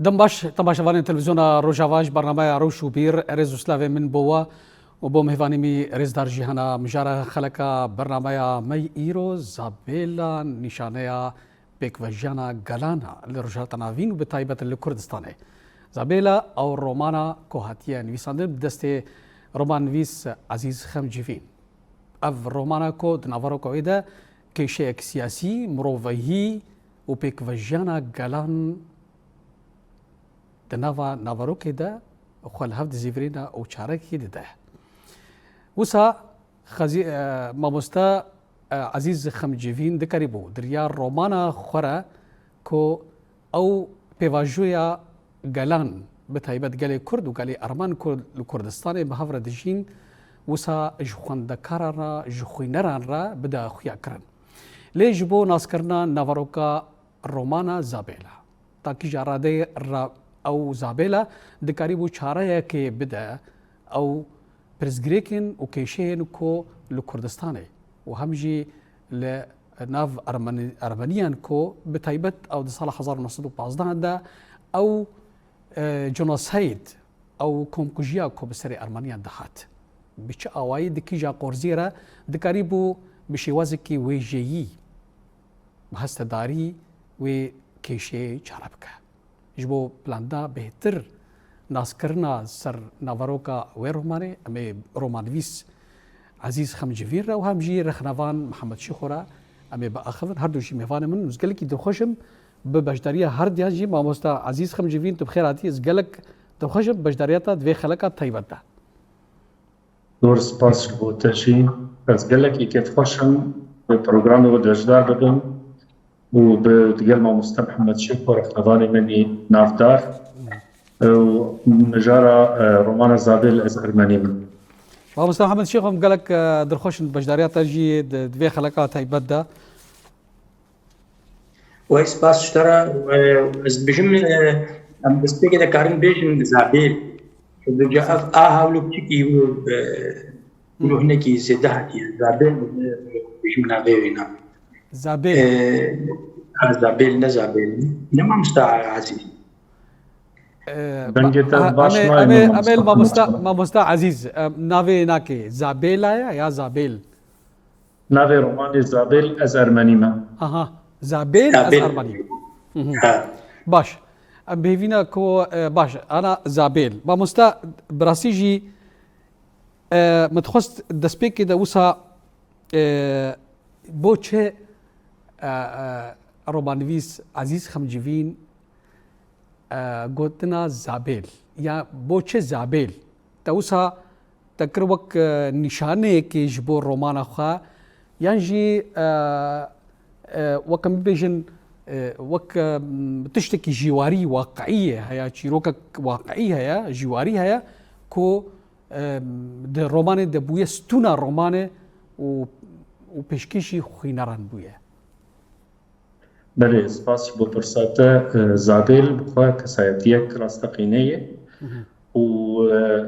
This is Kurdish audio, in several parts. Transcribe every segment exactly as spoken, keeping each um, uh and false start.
Dem baş, temaşevanên televîzyona Rojava ji bernameya Rewş û Bîr, rêz û slavê min bo we û bo mêvanê me rêzdar Cîhana Mijara. Xeleka bernameya me îro Zabêla nîşaneya pêkvejiyana gelan li Rojhilata Navîn û bi taybet li Kurdistanê. Zabêla ew romana ku hatiye nivîsandin bi destê romannivîs Ezîz Xemcivîn. Ev romana ku di naveroka wê de kêşeyek siyasî, mirovahî û pêkvejiyana gelan di nava naverokê de xwe li hev dizîvirîne û çarekî dide. Wisa xezî-, e, mamoste, e, Ezîz Xemcivîn dikarîbû di riya romana xwe re ku ew pêvajoya gelan, bi taybet gelê Kurd û gelê Ermen ku li Kurdistanê bi hev re dijîn, wisa ji xwendekaran re, ji xwîneran re bide xuyakirin. Lê ji bo naskirina naveroka romana Zabêla, ta kîja radeyê re ew Zabêla dikarîbû çareyekê bide ew pirsgirêkên û kêşeyên ku li Kurdistanê û hem jî li nav Ermeni-, Ermeniyan ku bi taybet ew di sala hezar û neh sed û pazdeh de ew, e, genocide, ew komkujiya ku bi serê Ermeniyan dihat, bi çi awayî di kîja qorziyê re dikarîbû bi şêwazekî wêjeyî, bi hestedarî wê kêşeyê çare bike. Ji bo planda bêhtir naskirina ser naveroka wê romanê, em ê romannivîs Ezîz Xemcivîn re û hem jî rexnevan Mihemed Şêxo re em ê biaxivin. Her du jî mêvanê min, ez gelekî dilxweş im bi beşdariya her diyan jî. Mamosta Ezîz Xemcivîn, tu bi xêr hatî. Ez gelek dilxweş im bi beşdariya te di vê xeleka taybet de. Zor spas ji bo te jî. Ez gelekî kêfxweş im bi programê we beşdar bibim û bi digel mamoste Mihemed Şêxo rexnevanê min î navdar û mijara, e, romana Zabêl Ez Ermenî Me. Mamoste Mihemed Şêxo, em gelek, e, dilxweş in beşdariya te jî di, di vê xeleka taybet de. Wey spas ji te re. E, ez dibêjim, e, em destpêkê de karin bêjin Zabêl. Duca ev a hewlokçikî û, e, Hı. Û hinekî zêde hatiye. Zabêl, e, bêjim navê wê ne. Zabêl. E, ha, Zabêl, ne Zabêl. Ne mamosta Ezîz. E, Dengê te ha, baş em ê, nayê em ê, mamosta. Em ê mamosta, mamosta Ezîz, e, navê nake. Zabêla ya, ya Zabêl? Navê romanê Zabêl Ez Ermenî Me. Aha. Zabêl Ez Zabêl. Ermenî Me. Mhm. Ha. Baş. Em bêvîna ku, e, baş, ana Zabêl. Mamosta, bi rastî jî, e, min dixwest destpêkê de wisa, e, bo çi, e, e, romannivîs Ezîz Xemcivîn e, gotina Zabêl. Ya bo çi Zabêl? Te wisa te kir wek, e, nîşaneyekê ji bo romana xwe, yan jî, e, e, wek em bibêjin, e, wek, e, tiştekî jîwarî, waqiî ye, heya çîrokek waqiî heye, jîwarî heye ku, e, di romanê de bûye stûna romanê û, û pêşkêşî xwîneran bûye. Belê, spas ji bo pirsa te. E, Zabêl bi xwe kesayetiyek rasteqîne ye Mhm. û, e,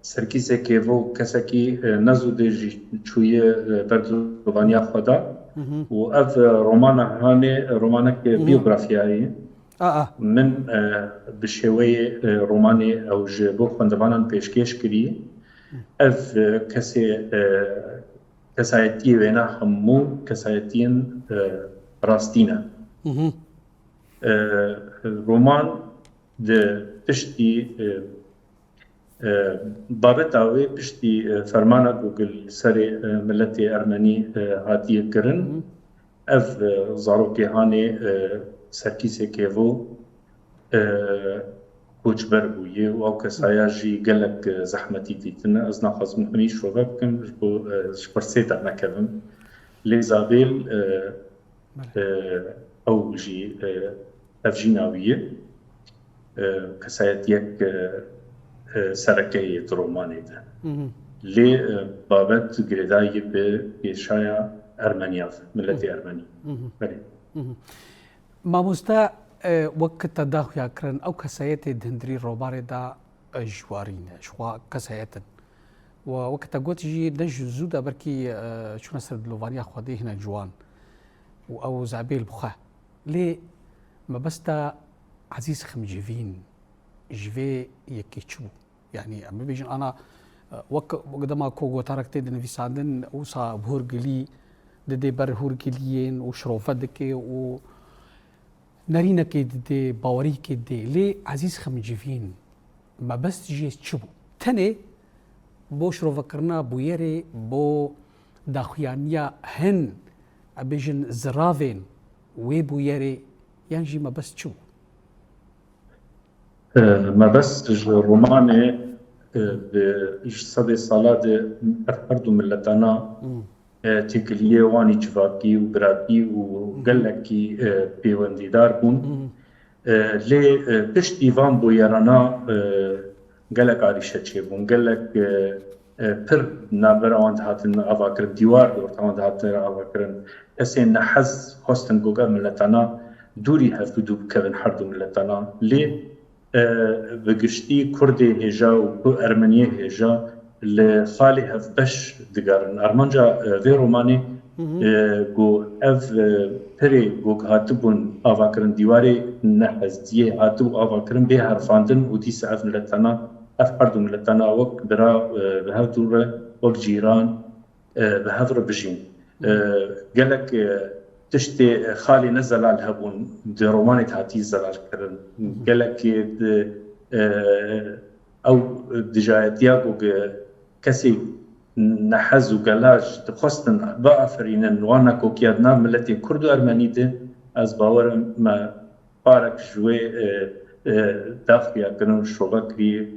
Serkîsê Kêvo kesekî, e, ne zû dê jî çûye, e, berdovaniya xwe de Mhm. û ev, e, romana hanê, e, romanek Mhm. biyografyayê ye. A, a. Min, e, bi şêweyê, e, romanê ew ji bo xwendevanan pêşkêş kirî. Ev, e, kesê, e, kesayetiyê wêna hemû kesayetiyên, e, rastî ne. Mhm. E, roman di piştî, e, e, babeta wê piştî, e, fermana ku li serê, e, miletê Ermenî, e, hatiye kirin, Mhm. ev, e, zarokê hanê, e, Serkîsê Kêvo, e, koçber bûye û ew kesaya jî gelek, e, zehmetî dîtine. Ez naxwazim hûnî şove bikim, ji bo, e, ji pirsê dernekevim. Lê Zabêl, e, Belê. e, ew jî, e, ev jîna wî ye. E, kesayetiyek, e, e, sereke ye di romanê de. Mhm. Lê, e, babet girêdayî bi kêşaya Ermeniya, miletê Mhm. Ermenî. Mhm. Belê. Mhm. Mamoste, e, wek te da xuya kirin, ew kesayetê di hundirî romanê de, e, ji warî ne, ji xwe kesayet in. Û wek te got jî, ne ji zû de belkî, e, çûne ser dilovaniya Xwedê hine ciwan û ew Zabêl bi xwe. Lê mebesta Ezîz Xemcivîn ji vê yekê çi bû? Yanî em bibêjin ana, e, wek, wek dema ku gotarek tê dinivîsandin, wisa bi hûrgilî didê ber hûrgiliyên û şirove dike û nerînekê didê, bawerîkê didê. Lê Ezîz Xemcivîn mebest jê çi bû? Tenê bo şirovekirina bûyerê, bo daxuyaniya hin, em bêjin ziravên wê bûyerê, yan jî mebest çi bû? E, mebest ji romanê, e, bi ji sedê sala de ev her du miletana, Hmm. e, têkiliyê wan î civakî û biratî û gelekî, e, pêwendîdar bûn. Hmm. E, lê, e, piştî van bûyerana, e, gelek arîşe çêbûn, gelek, e, e, pir navbera wan dihatin avakirin, dîwar di orta wan dihatin avakirin. Kesên nehez xwestin ku ev miletana dûrî hev bi dû bikevin, her du miletana. Lê, e, bi giştî Kurdê hêja û ku Ermeniyê hêja li xalê hevbeş digerin. Armanca, e, vê romanê, Hı hı. e, ku ev, e, pirê ku hatibûn avakirin, dîwarê nehezdiyê hatibû avakirin, bê herfandin û dîsa ev miletana, ev her du miletana wek bira, e, bi hev dû re, wek cîran, e, bi hev re bijîn. E, gelek, e, tiştê, e, xalê ne zelal hebûn, di romanê de hatî zelal kirin. Gelek, e, di, e, ew dijayetiya ku ge-, kesê nehez û gelaj dixwestin biaferînin, wan nakokiya di nav miletê Kurd û Ermenî de, ez bawer im me parek ji wê, e, e, daxuya kirin û şove kiriye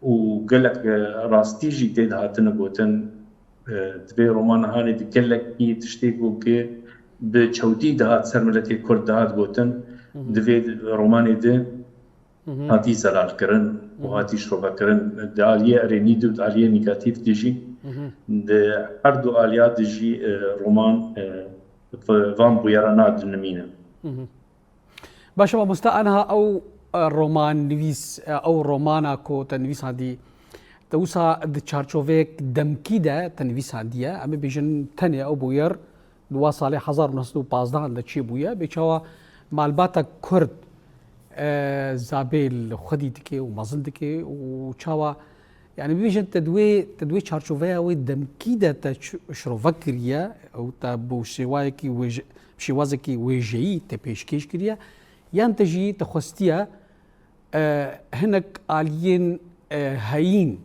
û gelek, e, rastî jî tê de hatine gotin. E, di vê romana hanê di gelekî tiştê ku ki bi çewtî dihat ser miletê Kurd dihat gotin, Hı hı. di vê romanê de Hı hı. hatî zelalkirin û Hı hı. hatî şovekirin. Di aliyê erênî de û di aliyê negatîf de jî, Hı hı. di her du aliya de jî, e, roman, e, van bûyerana dinimîne. Hı hı. Baş e, mamoste, aniha ew, e, romannivîs, e, ew romana ku te nivîsandî, te wisa di çarçoveyek demkî de te nivîsandiye, em ê bêjin tenê ew bûyer di wa salê hezar û neh sed û pazdeh de çêbûye, bê çawa malbata Kurd, e, zabê li xwedî dike û mezin dike û çawa Yani bibêjin te di wê, te di wê çarçoveya wê demkî de te çi-, şirove kiriye û te bi şêwayekî wêje-, bi şêwazekî wêjeyî te pêşkêş kiriye, yan te jî te xwestiye, e, hinek aliyên, e, heyîn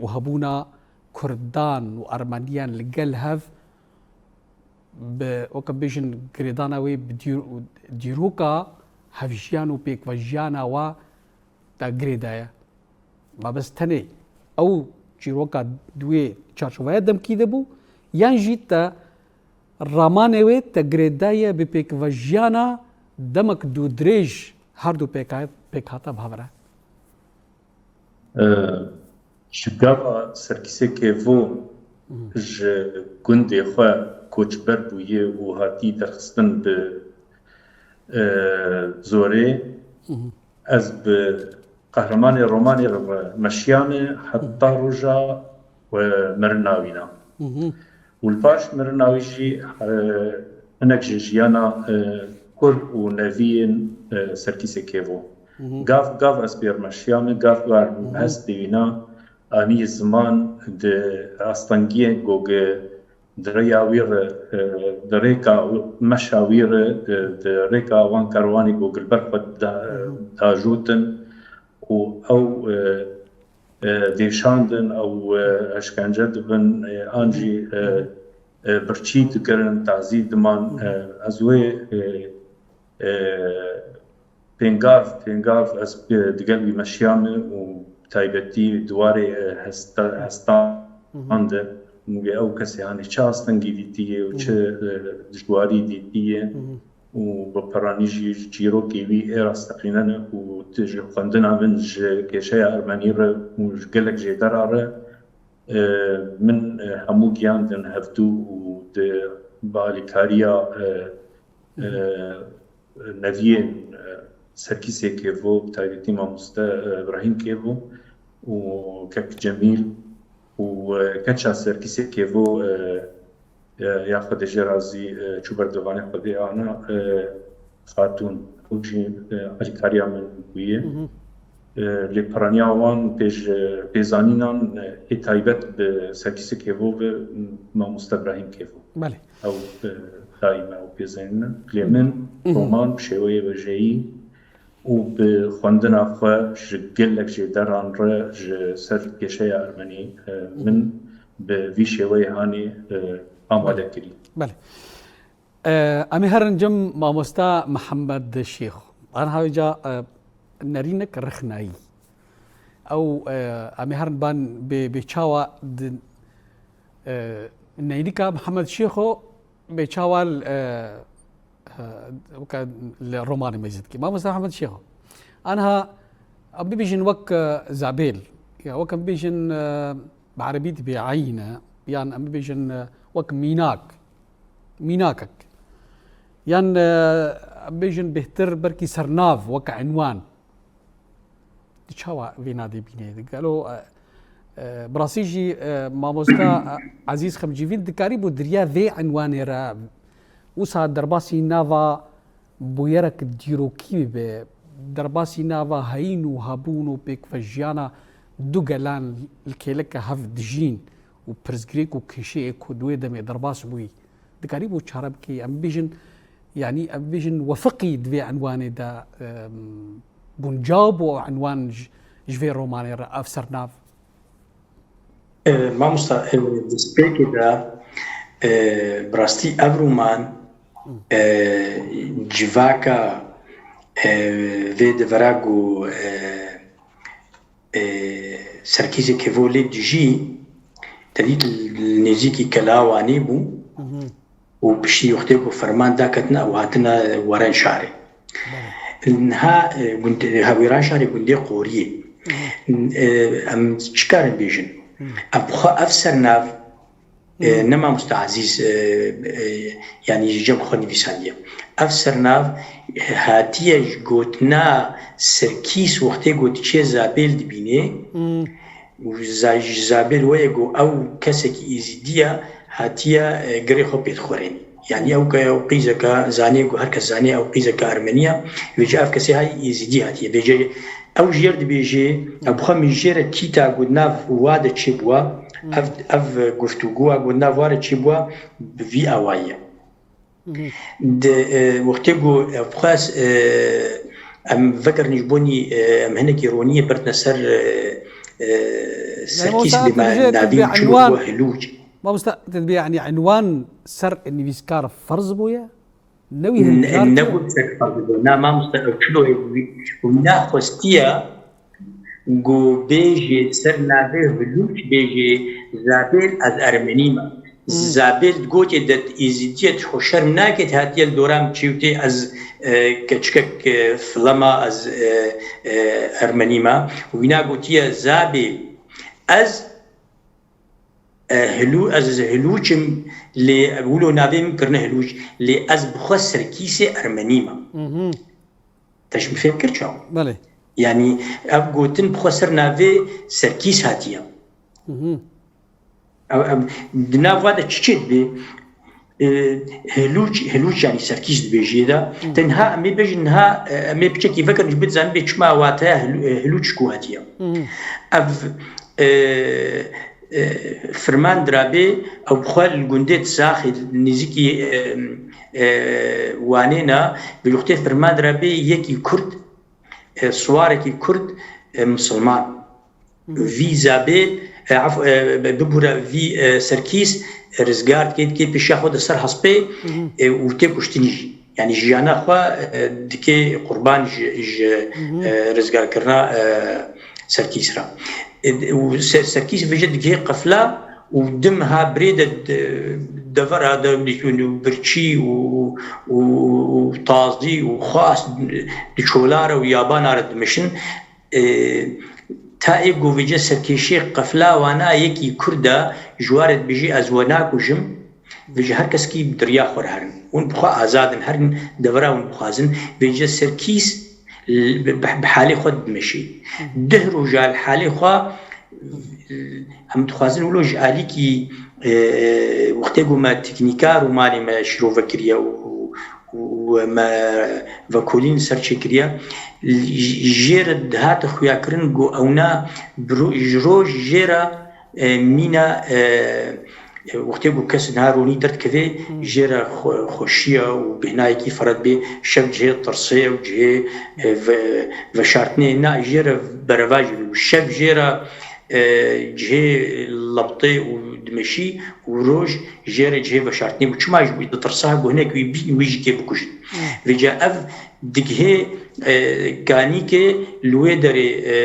û hebûna Kurdan û Ermeniyan li gel hev bi, weke bêjin, girêdana wê bi dîr-, dîroka hevjiyan û pêkvejiyana wa te girêdaye. Ma bes tenê ew çîroka di wê çarçoveya demkî de bû, yan jî te ramanê wê te girêdaye bi pêkvejiyana demek dûrdirêj her du pêka-, pêkhata bi hev re? E, ji gava Serkîsê Kêvo Mhm. ji gundê xwe koçber bûye û hatî derxistin bi, e, zorê, Mhm. ez bi qehremanê romanê re meşiyame heta roja, e, mirina wî ne. Mhm. Û li paş mirina wî jî, e, hinek ji jiyana, e, kur û neviyên, e, Serkîsê Kêvo. Mhm. Gav gav ez pê re meşiyame, gav gav Mhm. hestê wî ne, anî ziman di astengiyên ku gi di rêya wî re, e, di rêka meşa wî re, e, di rêka wan kerwanî ku gi li ber xwe da-, Mhm. dajotin û ew, e, e, dêşandin, ew, e, eşkence dibin, e, an jî, e, e, birçî dikirin, tazî diman. Mhm. E, ez wê, e, e, pêngav, pêngav ez, e, digel wî meşiyame û bi taybetî di warê, e, hesta-, hestan Mhm. de, wê ew kesê hanê çi astengî dîtiye û çi, Mhm. e, dijwarî dîtiye. Mhm. û bi peranî jî çîrokê wî ê rasteqîne ne û tu ji xwendina min ji kêşeya ermenî re û ji gelek jêdera re, e, min, e, hemû giyandin hevdû û di bi alîkariya, e, e, neviyên, e, Serkîsê Kêvo, bi taybetî mamoste, e, Îbrahîm Kêvo û kek Cemîl û, e, keça Serkîsê Kêvo, e, e, ya Xwedê jê razî, e, çû ber divanê Xwedê ana, e, Xatûn, û jî e, alîkariya min bûye. E, lê piraniya wan pêş, e, pêzanînan e, ê taybet bi Serkîsê Kêvo ve Mamoste Brahîm Kêvo. Belê. Ew e, daîme ew pêzanîn e. Lê min roman bi şêweyê wêjeyî û bi xwendina xwe ji gelek jêderan re ji ser kêşeya ermenî e, min bi vî şêweyê hanê e, amade kirî. Belê. E, em ê herin cem mamosta Mihemed Şêxo. An hawîca e, nerînek rixnayî. Ew e, em ê herin ban bê, bê çawa di e, neynika Mihemed Şêxo bê çawa e, e, weke li romanê me zî dikî. Mamosta Mihemed Şêxo. Anha em bibêjin wek e, zabêl. Ya wek em bibêjin e, bi erebî dibê eyne. Yan em bibêjin e, wek mînak. Mînakek. Yan e, em bêjin bêhtir belkî sernav weke enwan. Di çawa vê nadê bînê? Gelo e, e, bi rastî jî e, mamosta e, Ezîz Xemcîvîn dikarîbû di riya vê enwanê re wisa derbasî nava bûyerek dîrokî bibe, derbasî nava heyîn û hebûn û pêkvejiyana du gelan li kêleke hev dijîn û pirsgirêk û kêşeyê ku di wê demê derbas bûyî. Dikarîbû çare bikî, em bibêjin, yanî em bibêjin wefiqî di vê enwanê de em, guncaw bû ew enwan ji, ji vê romanê re ev sernav? E, Mamosta, e, destpêkê de e, bi rastî ev roman e, civaka e, vê devera ku e, e, Serkîzê Kevo lê dijî, te dît li nêzîkî Kela Wanê bû û piştî wextê ku ferman daketina ew hatine weren şarê. Niha e, gund- hewêran şarê gundê Qoriyê. E, Em çi karin bêjin? Ev xwe ev sernav e, ne mamosta Ezîz e, e, yanî ji cem xwe nivîsandiye. Ev sernav e, hatiye ji gotina Serkîs wextê ku diçe Zabêl dibîne û za- ji Zabêl weye ku ew kesekî Êzîdî ye, hatiye e, girê xwe pê dixwerênî. Yanî ew ke ew qîzeke zanê ku her kes zanê ew qîzeke Ermenî ye, vêce ev kesê hay Êzîdî hatiye. Vêce ew jêr dibêje, ew bi xwe min jêre kîta ku nav wa de çêbûwa, ev, ev guftûgoya ku nav wa de çêbûwa bi vî awayî ye. Di e, wextê ku ev xwest e, em vegerin ji bonî e, em hinekî roniyê bertine ser e, e, Serkîs bê me navî çilo bû Hilûc. Mamosta, te dibê yanî enwan ser nivîskar ferz bûye? Newî hilbijartiye? Ne got ser ferz bû. Na mamosta ew çilo ye wî. Wî naxwestiye ku bêjê ser navê Hilûc bêjê Zabêl ez Ermenî me. Zabêl gotê de Êzîdiyê tu xwe şerm nakê hatiye li dora min çêwtê ez e, keçikek e, filema ez e, e, Ermenî me. Wîna gotiye Zabêl ez e, Hilû, ez Hilûç im lê wilo navê min kirine Hilûç lê ez bi xwe Serkîsê Ermenî me. Te ji min fêm kir çawa? Belê. Yanî ev gotin bi xwe ser navê Serkîs hatiye. Ew, ew, di nav wa de çi çê dibe? E, Hilûç, Hilûç yanî Serkîs dibêjiyê de. Tenha em ê bêjin niha e, em ê piçekî vekirin ji bo dizanin bê çima wateya Hilû- e, Hilûç ku hatiye. Ev e, e, firman dirabê ew bi xwe li gundê Tisaxê nêzîkî e, e, Wanê ne, bi wextê firman dirabê yekî Kurd, e, siwarekî Kurd, e, misilman. Vî Zabê, e, af- e, bibûre vî e, Serkîs e, rizgar dike, dike pêşiya xwe de ser hespê e, û tê kuştinî jî. Yanî jiyana xwe e, dike qurban ji, ji e, rizgarkirina e, Serkîs re. E, û Se- Serkîs vêce dike qefla û dim ha birê de de- devera de birçî û, û, û tazî û xas di çola re û yabana re dimişin. E, ta ê ku vêce serkêşiyê qefla wana yekî Kurd e, ji wa re dibêjî ez we nakujim, vêce her keskî bi diriya xwe re herin. Hûn bi xwe azad in, herin devera hûn bixwazin. Vêce Serkîs l- bi, bi, bi halê xwe dimeşî. Deh roja li halê xwe em dixwazin wilo ji alîkî e, wextê ku me teknîka romanê me şîrove kiriye û, û, û me vekolîn li ser çêkiriye. Jê re dihate xuyakirin ku ewna bi ro-, ji roj jê re, e, mîna, e, e, wextê ku kes niha ronî derdikeve, Hmm. jê re xwe-, xweşiya û bêhnayekî ferhat bê, şev cihê tirsê ye û cihê, e, ve-, veşartinê na jê re berevajî û şev jê re, e, cihê lebtê û dimeşî û roj jê re cihê veşartinê bû. Çima ji wî ditirsa ku hinek wî bî, wî jî kê bikujin. Hmm. Vêca ev digihê, e, kanîkê li wê derê, e,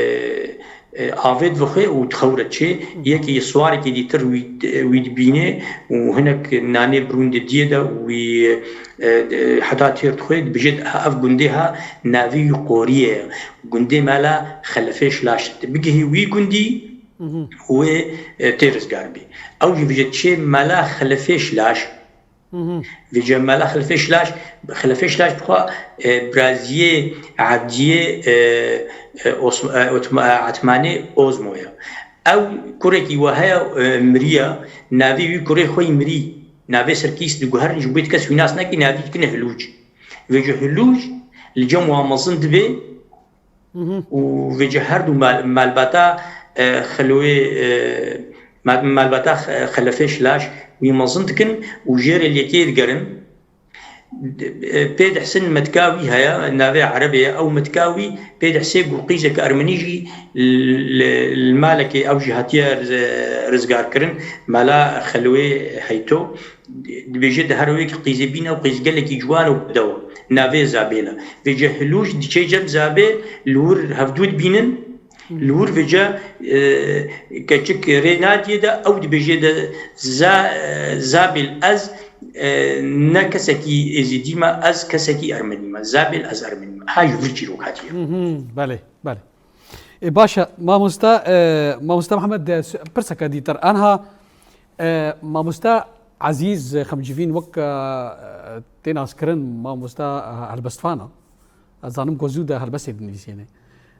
e, avê divixwe û dixewre çê. Hmm. Yekî siwarekî dîtir wî, wî dibîne û hinek nanê birûn didiyê de û wî, e, e, heta têr dixwe, dibêje, "Ha, ev gundê ha navê wî Qoriye ye. Gundê mala Xelefê Şilaş." Bigihî wî gundî, Mhm. wê, e, tê rizgar bî. Ew jî vêca çê mala Xelefê Şilaş. Mhm. Vêca mala Xelefê Şilaş, Xelefê Şilaş bixwe, e, biraziyê Ebdiyê, e, e, Osm-, e, Otma-, e, Etmanê Ozmo ye. Ew kurekî we heye, e, miriya, navê wî kurê xwe yî mirî. Navê serkî diguherin, ji bo kes wî nas nekî, navî dikine Hilûc. Vêca Hilûc li cem wan mezin dibe, Mhm. û vêca her du mal-, malbata, e, Xelwê, e, mal-, malbata Xe-, Xelefê Şilaş wî mezin dikin û jê re lêkê digerin. E, pê dihsin metka wî heye, navê Erebê ye. Ew metka wî pê dihsê ku qîzeke Ermenî jî li, li malekê ew jî hatiye riz-, rizgarkirin, mala Xelwê Heyto. Dibêje di her wê ki qîzê bîne û qîz gelekî ciwan û bedew e. Navê Zabêl e. Vêca Hilûc diçe cem Zabêl, li wir hevdû dibînin. Li wir vêca, e, keçik rê nadiyê de, ew dibêje de, "Za-, e, Zabêl ez, e, ne kesekî Êzidî me, ez kesekî Ermenî me. Zabêl ez Ermenî me." Ha ji vir çîrok hatiye. Mhm, belê, belê. E, baş e, mamosta, e, mamosta Mihemed, e, su-, pirseke dîtir. Anha, e, mamosta Ezîz Xemcivîn wek, e, tê naskirin mamosta, e, helbestvan e. Ez zanim ku zû de helbestê dinivîsêne.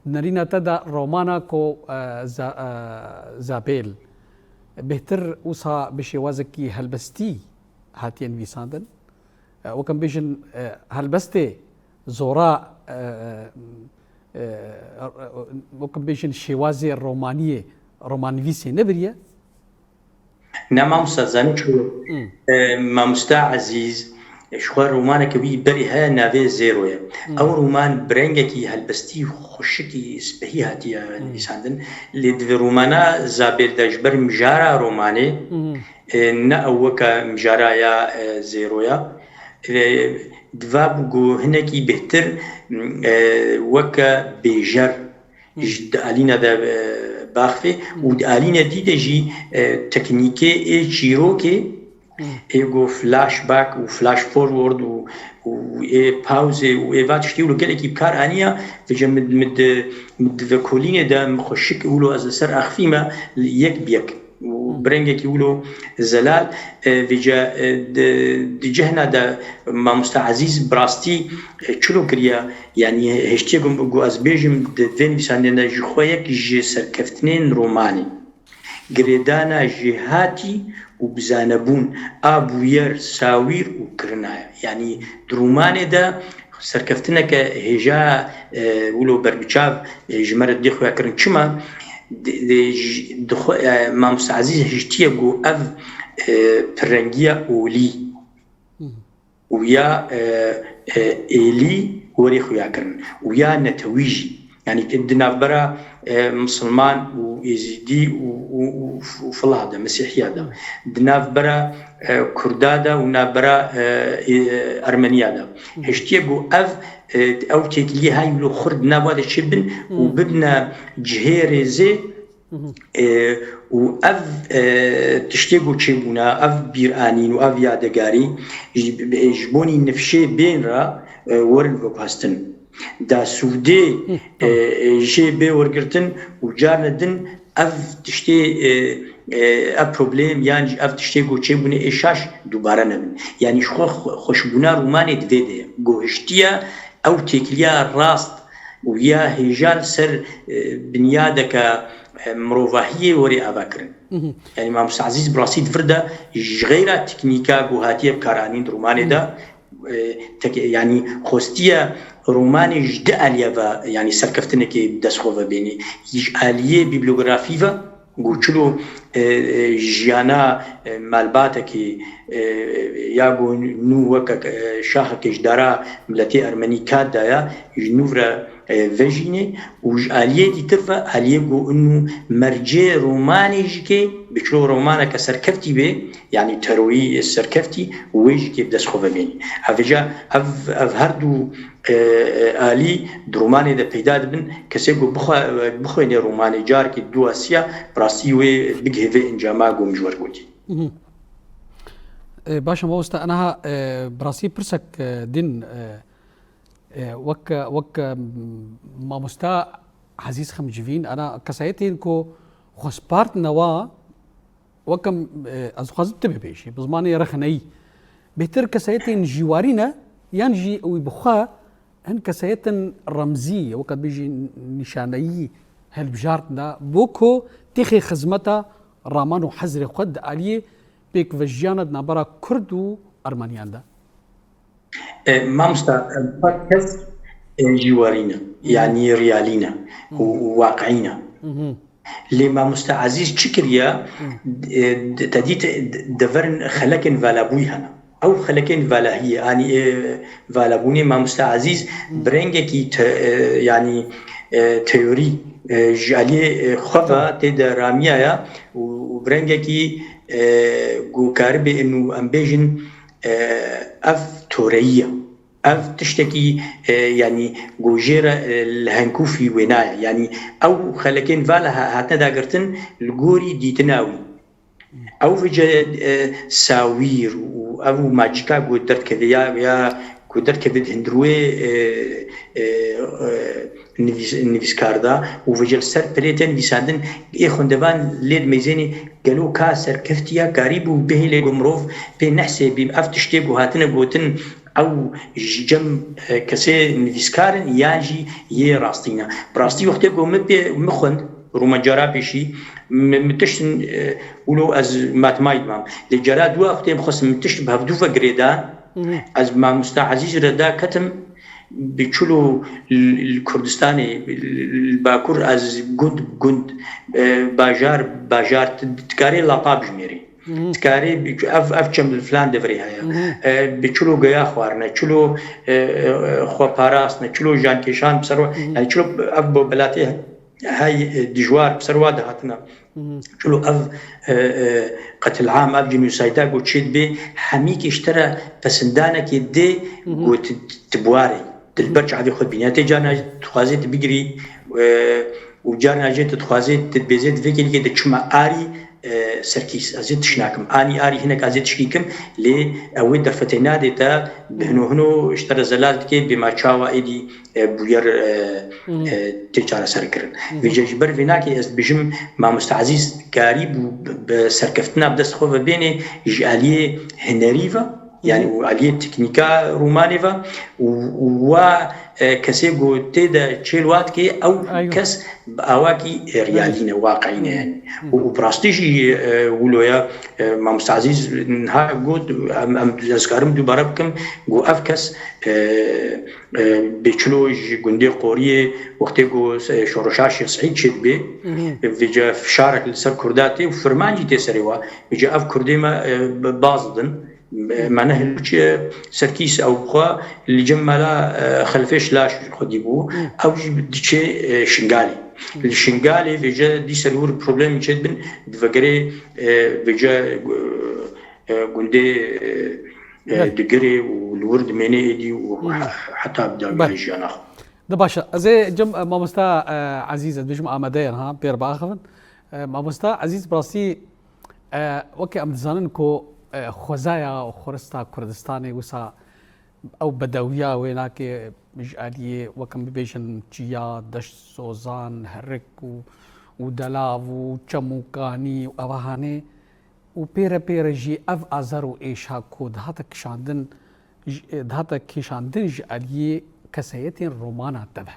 Nerîna te de romana ku, e, Za-, e, Zabêl bêhtir wisa bi şêwazekî helbestî hatiye nivîsandin. E, wek em bêjin, e, helbestê zora, e, e, e, wek em bêjin şêwazê romaniyê, romannivîsê nebiriye? Na mamosta, zanî çi? Hmm. E, mamosta Ezîz, ji xwe romaneke wî berê heye, navê Zêro ye. Hmm. Ew roman bi rengekî helbestî xweşikî spehî hatiye Hmm. nivîsandin. Lê di vê romana Zabêl de ji ber mijara romanê, Hmm. e, ne ew weke mijara ya, e, Zêro ya. E, diva bû ku hinekî bêhtir, e, weke bêjer Hmm. ji di alîna de, e, baxivê û Hmm. di alîna dî de jî, e, teknîkê ê çîrokê, Hmm. ê ku flashback û flash forward û, û ê pawzê û ê va tiştî wilo gelekî bi kar aniya, vêca min, min di, min di vekolînê de min xweşik wilo ez li ser axivîme yek bi yek. û Hmm. bi rengekî wilo zelal, e, vêca, e, di, di cihna de mamosta Ezîz bi rastî, e, çilo kiriye, yanî hiştiyê ku, ku ez bêjim di vê nivîsandinê de ji xwe yek ji serkeftinên romanê. Girêdana jêhatî û bizanebûn a bûyer, sawîr û kirina ye. Yanî di romanê de serkeftineke hêja, e, wilo berbiçav, e, ji me re dê xuya kirin. Çima? Di, di, ji, di xwe, e, mamosta Ezîz hiştiye ku ev, e, pirrengiya olî Hı hı. û ya, e, e, êlî werê xuya kirin û ya netewî jî. Yanî di navbera, e, misilman û êzîdî û, û, û, û filah de, mesîhiya de, Hı. di navbera, e, kurda de û navbera, e, e, ermeniya de. Hı. Hiştiye ku ev, e, ew têkiliyê hay wilo xurt di nava de çêbin û Hı. bibine cihê rêzê, Hı hı. E, û ev, e, tiştê ku çêbûna, ev bîranîn û ev yadegarî ji, ji bonî nifşê bên re, e, werin veguhestin. Da sûdê, Hı, e, tamam. e, jê bê wergirtin û carine din ev tiştê, e, e, ev problem yan jî ev tiştê ku çêbûne ê şaş dubare nebin. Yanî ji xwe xwe-, xweşbûna romanê di vê de ye. Gohiştiye ew têkiliya rast û ya hêja li ser, e, binyadeke, e, mirovahiyê werê ava kirin. Mhm. Yanî Mamoste Ezîz bi rastî di vir de ji xeyra teknîka ku hatiye bikaranîn di romanê de, Mhm. e, tek-, yanî xwestiye romanê ji di aliye ve, yanî serkeftinekê bi dest xwe ve bênê. Ji aliyê bîblografî ve, ku çilo, e, e, jiyana, e, malbatekî, e, ya ku nû weke, e, şaxekê ji dara miletê ermenî kat daye, ji nû re, e, vejînê û ji aliyê dîtir ve, aliyê ku û mercê romanê jî kê, bi çilo romaneke serkeftî bê, yanî teroyî serkeftî, wê jî kê bi dest xwe ve bênî. Hevêca ev, ev her du, e, e, alî di romanê de peyda dibin. Kesê ku bixwe-, bixwêne romanê carekê duasiya, bi rastî wê bigihê vê encama ku min ji we re gotî. Mhm. E, baş e, mamoste, aniha, e, bi rastî pirsek, e, din, e, e, wek, wek, e, mamoste Ezîz Xemcivîn, ana kesayetên ku xwe spartine wa, wek em, e, ez dixwazim tu bibêjî, bi zimanê rexneyî. Bêhtir kesayetên jîwarî ne, yan jî wî bi xwe hin kesayetên remzî, weke bêjî nîşaneyî hilbijartine, bo ku têxê xizmeta raman û hezrê xwe di aliyê pêkvejiyana di navbera Kurd û Ermeniyan de? E, mamosta, e, her kes, e, jîwarî ne, yanî realî ne û, û waqiî ne. Lê mamosta Ezîz çi kiriye? E, te dît, e, deverin xelekên valabûyî hene. Ew xelekên valahiyê, anî, e, valabûnê mamosta Ezîz bi rengekî te-, e, yanî, e, teorî, e, ji aliyê, e, xwe ve tê de ramiyaye û, û bi rengekî, e, ku karibê û em bêjin, e, ev toreyî ye. Ev tiştekî, e, yanî ku jê re, e, li henkûfî wênaye. Yanî ew xelekên vala ha-, hatine dagirtin li gorî dîtina wî. Ew vêce, e, sawîr û ev û macîka ku derdikeve ya, ya ku derdikeve di hundirûyê, e, e, e, nivîs-, nivîskar de û vêce li ser pirê tê nivîsandin, ê xwendevan lê dimeyzênê gelo ka serkeftiya karîbû bihêle ku mirov pê nehsê bî. Ev tiştê ku hatine gotin, ew ji cem, e, kesê nivîskar in yan jî yê rastî ne? Bi rastî wextê ku min pê, min xwend, roman cara pêşî, min, min tiştin, e, wilo ez matemayî dimam. Lê cara dua wextê min xwestin min tişt bi hevdû ve girêdan, ez mamosta Ezîz re daketim, bi çilo li, li Kurdistanê, li, li Bakur ez gund bi gund, e, bajar bi bajar, tu dikarê lapa bijmêrî. Dikarê bi-, ev, ev çem li filan deverê heye. E, bi çilo geya xwarine, çilo, e, e, xweparastine, çilo jankêşan bi ser we, yani çilo ev bo belatê hey, e, dijwar bi ser wa dihatine. Çilo ev, e, e, qetil'am, ev cînosayda ku çê dibe, hemîkî ji te re pesindanekê dê ku tu, tu buarî. Tu li ber çavê xwe dibînî. Tê carna jî dixwazê tu bigirî, e, û carna jî tu dixwazê tu dibêzê di vê kêlîkê de çima arî, e, serkîs. Ez ê tişt nakim. Anî arî hinek ez ê tişkî kim, lê ew wê derfetê nadê te, bi hino hino ji te re zelal dike, bê ma çawa êdî, e, bûyer, e, e, tê çareserkirin. Vêce ji ber vê nakê ez dibêjim, mamoste Ezîz karî bû bi, bi serkeftina bi dest xwe ve bênê ji aliyê hunerî ve, yanî û aliyê teknîka romanê ve û, û wa, e, kesê ku tê de çêl wa dike, ew kes bi awakî, e, realî ne, waqiî ne yani. Û, û bi rastî jî, e, wilo ya, e, mamoste Ezîz niha got, em, em, ez karim dubare bikim, ku ev kes, e, e, bê çilo ji gundê Qoriyê, wextê ku, e, şoreşa Şêx Seîd çêdibe, vêce fişarek li ser Kurda tê û firman jî tê serê wa. Vêce ev Kurdê me, e, bi-, baz didin. Me ne hilbiçe serkîs ew xwe li cem mala, e, Xelfê Şilaş xwedî bû. Ew jî diçe, e, Şingalê. Li Şingalê vêce dîser wir problemî çêdibin, divegerê, e, vêce, e, gundê, e, e, digirê û li wir dimêne êdî û he-, heta bi dawiya jiyana xwe. De baş e. Ez ê cem, e, mamosta, e, Ezîz, ez dibêjim amade ye niha, pê re biaxivin. E, mamosta Ezîz, bi rastî, e, weke em dizanin ku, e, xwezaya û xurista Kurdistanê wisa ew bedewiya wê nake ji aliyê, weke em bibêjin, çiya, deşt sozan, herik û, û delav û çem û kanî û eva hanê û pê re pê re jî ev azer û êşa ku dihate kişandin, ji, dihate kêşandin ji aliyê kesayetên romana te ve.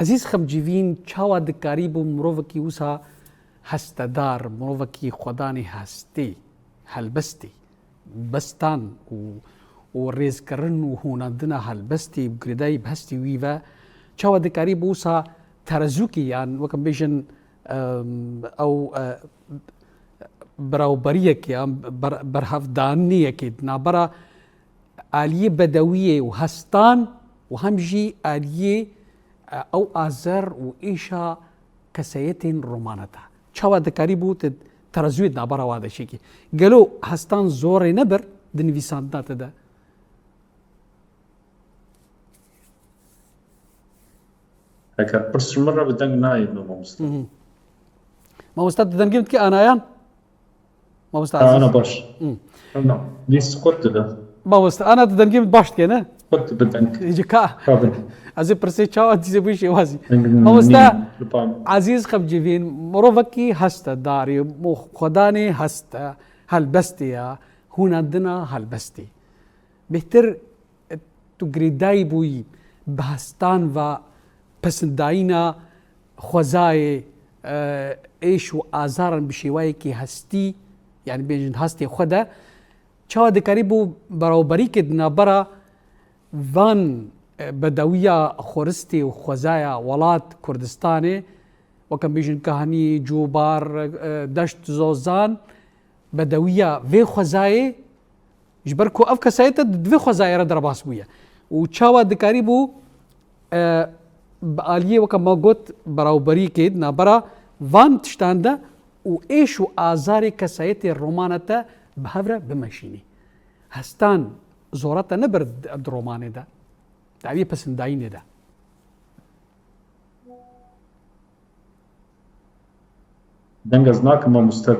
Ezîz Xemcivîn çawa dikarîbû mirovekî wisa hestedar, mirovekî xwedanê hestê, helbestê, bestan û, û rêzkirin û hûnandina helbestî û girêdayî bi hestê wî ve, çawa dikarî bi wisa terezûkî yan, wek em bêjin, em, ew, e, berawberiyekê yan ber-, berhevdaniyekê di navbera aliyê bedewiyê û hestan û hem jî aliyê, e, ew azer û êşa kesayetên romanê de. Çawa dikarîbû tu terezûyê di navbera wa de çêkî? Gelo hestan zorê nebir di nivîsandina te de? Heke pirs ji min re bi deng nayê, mamoste. Hı hı. Mamoste, tu dengê min dikî anayan? Mamoste Ha, Aziz. Ana baş. Hı. Ana, dîs qut dibe. Mamoste, ana tu dengê min baş dike, ne? Qut dibe deng. Ji ka. Tabii. Ez ê pirsê çawa dîse bû şêwazî. Deng Mamoste nîn, li pam. Aziz Xemcivîn, mirovekî heste darê, mo-, xwedanê heste, helbestê ya, hûnandina helbestê. Bêhtir, e, tu girêdayî bûyî bi hestan ve pesindayîna xwezayê, e, êş û azaran bi şêwayekî hestî, yanî bêjin hestê xwe de, çawa dikarî bû berawberîkê di navbera van, e, bedewiya xoristê û xwezaya welat Kurdistanê, wek em bêjin Kahanî, Cûbar, e, Deşt Zozan, bedewiya vê xwezayê, ji ber ku ev kesayete di vê xwezayê re derbas bûye. Û çawa dikarî bû, e, bi aliyê weke me got, berawberîkê di navbera van tiştan de û êş û azarê kesayetê romane te bi hev re bimeşînî. Hestan zora te nebir di, di romanê de, di aliyê pesindayînê de. Deng ez nakim mamoste,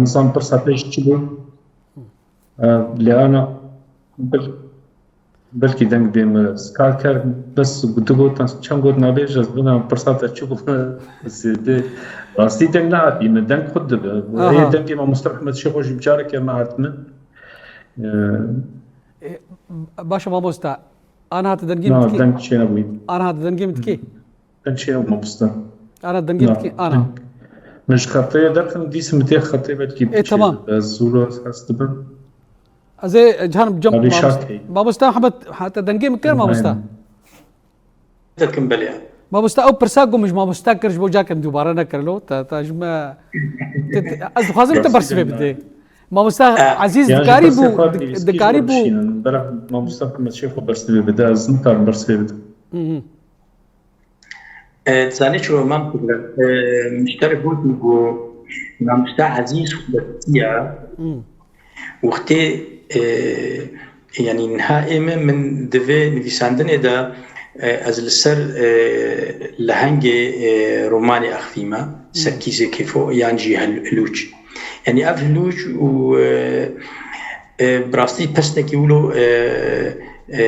nizam pirsa te ji çi bû? E, lê ana bil-, belkî deng bê min skar kir, bes du gotan, çend got nabêje, ez bina pirsa te çi bû? Zêde. Rastî deng nehatî min, deng xwe dibe. Aha. Ê dengê mamoste Rehmet Şêxo jî bi careke me hat min. E, E, baş e mamoste. Ana hate dengê min Na, dikê? Deng çênebûyî. Ana hate dengê min dikê? Deng çênebû mamoste. Ana dengê min dikê? Ana. Min ji xetê derxin, dîsim tê xetê belkî E, biçe. Tamam. Ez zû hez dibim. Ez ê, e, cihanim cem Abi mamoste. Şakî. Mamoste Ahmet, hate dengê min kir mamoste? Aynen. Dikim belê. Mamoste, ew pirsa ku min ji mamoste kir, ji bo cake min dubare nekir lo. Te, te ji me, te, te, ez dixwazim te bersivê bidê. Mamoste Ezîz, dikarî bû, dikarî bû. Bera mamoste Hikmet Şêxo bersivê bide, ez nikarim bersivê bidim. Hı hı. E, zanî çi mam kudret. E, mişter got, got, mamoste Ezîz xwestiya. Hı. Wextê, e, yanî niha ê me, min di vê nivîsandinê de, e, ez li ser, e, lehengê, e, romanê axivîme, Serkîzê Kêfo yan jî Hel-, Hilûç. Yanî ev Hilûç û, e, e, bi rastî pesnekî wilo, e, e,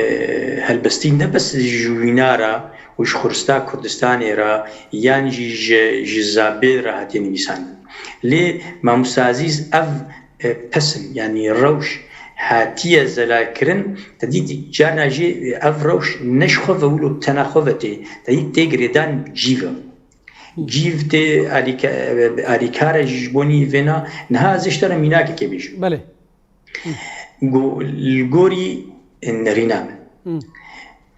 helbestî ne bes ji wîna re û ji xurista Kurdistanê re yan jî ji, ji zabê re hatiye nivîsandin. Lê Mamoste Ezîz ev e, pesin, yanî rewş hatiye zelalkirin, te dît carna jî ev rewş ne ji xwe ve wilo bi tena xwe ve tê, te dît tê girêdan cîv e. Cîv tê alîke-, e, alîkar e jî ji bonî vêna. Niha ez ê ji te re mînakekê bêjim. Belê. Go-, li gorî nerîna min.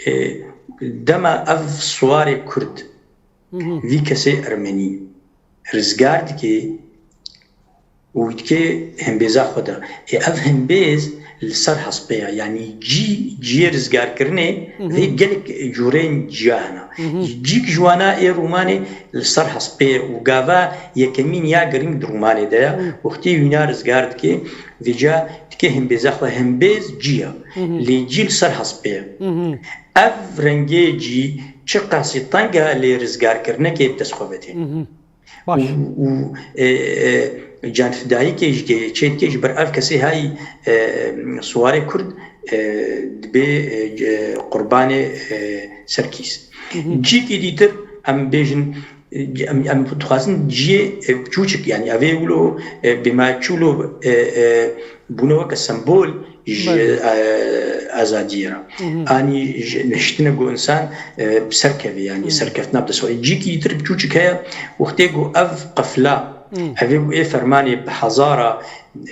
E, dema ev siwarê Kurd vî kesê Ermenî rizgar dike û dike hembêza xwe de. Ê, ev hembêz li ser hespê ye, yanî cî, ciyê rizgarkirinê vê gelek cûrên ciya hene. Cîk ji wana ê rûmanê li ser hespê ye û gava yekemîn ya girîng di rûmanê de ye. Wextê wîna rizgar dike, vêca dike hembêza xwe, hembêz cî ye. Lê cî li ser hespê ye. Ev rengê cî çiqasî teng e lê rizgarkirinekê bi dest xwe ve tê. Baş. Û, û, e, e, canfidayîkê ji ke-, çê dike ji ber ev kesê hay, e, siwarê Kurd, e, dibê, e, ce-, qurbanê, e, Serkîz. Cîkî dîtir em bêjin, e, em, em dixwazin ciyê, e, biçûçik, yanî ev ê wilo, e, bêma çûlo, e, e, bûne weke sembol ji, Belê. e, azadiyê re. Anî ji niştine ku insan, e, bi ser keve, yanî serkeftina bi dest xwe. Cîkî tr biçûçik heye, wextê ku ev qefla, ev ê û ê fermanê bi hezara,